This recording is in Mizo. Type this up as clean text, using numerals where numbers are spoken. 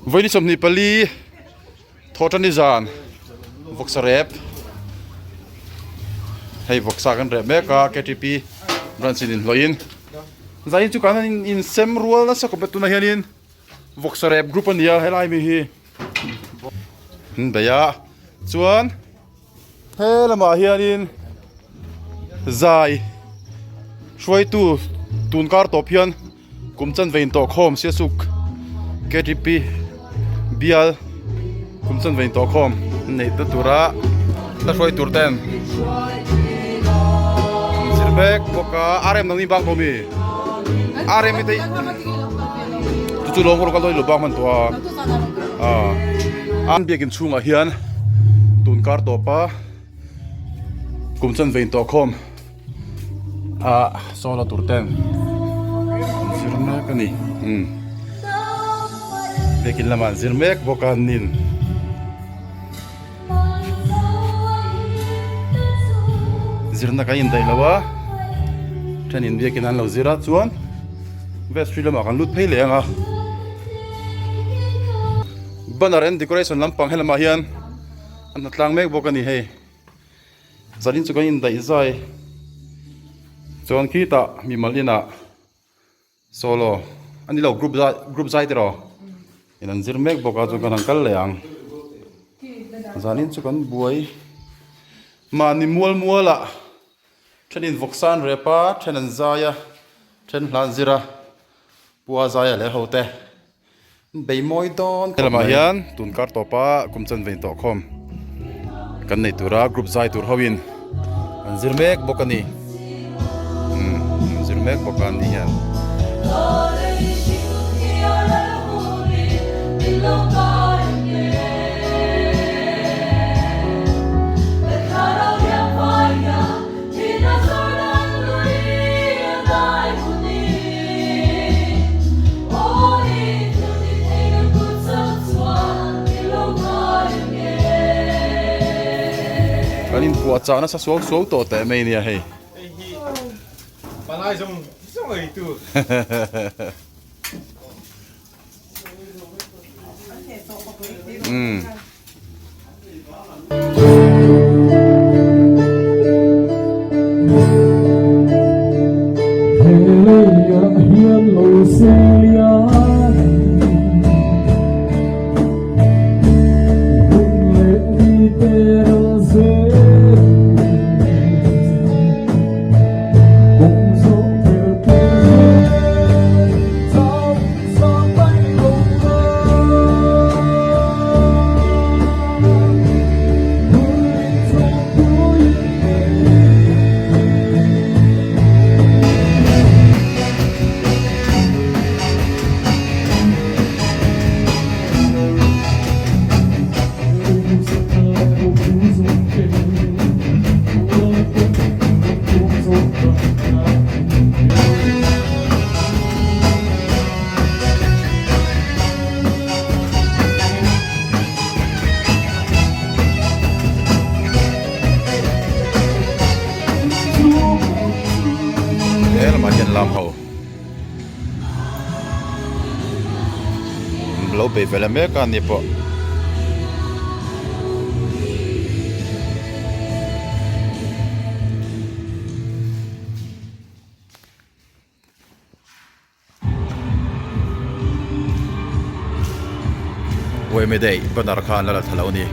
Vawiin 24 thawhṭani zan vawksa rep hei vawksa kan rep mek a ktp branch in inhlawhin zain chu kan insem rual nasa khawp a tunah hianin vawksa rep group a ni a helai mi hi an bei a chuan. He lamah hianin zai hruaitu tun kar tawp hian kum chanve in tawh khawm Siasuk ktp bial kum chanve in tawh khawm an neih ta tura hla hruai tur ten an zir mek bawk a RM nangni bak lo mi RM hi te chu chu lawng kal dawn lo bak hman tawh a an biakin chhungah hian. Tun kar tawpa kum chanve in tawh khawm a sawla tur ten an zir mek a ni umm biakin lamah an zir mek bawk a nin. Zirna kan indaih lo a thenin biakin an lo zir a chuan vestry lamah kan lut phei leh ang a. Banner and decoration lampang helamah hian an hna tlang mek bawk a ni hei zanin chu kan indaih zai chuan khitah mimal inah solo a ni lo group zai group zai tiraw in an zir mek bawk a chuan kan han kal leh ang zanin chu kan buai mahni mual mual ah thenin vawksa an rep a then an zai a then hla an zir a pua zai a leh ho te. Bei mawi dawn khawp mai. Helamah hian tun kar tawpa kum chanve in tawh khawm kan nei tura group zai tur hoin an zir mek bawk a ni. Umm an zir mek bawk a an ni hian. Kan inpuah chah nasa suau suau tawh teh mai nia hei. Umm. He lamah hian lam ho lo bei ve leh mek a ni pawh. Uaimedei banner kha an la la thla lo a ni.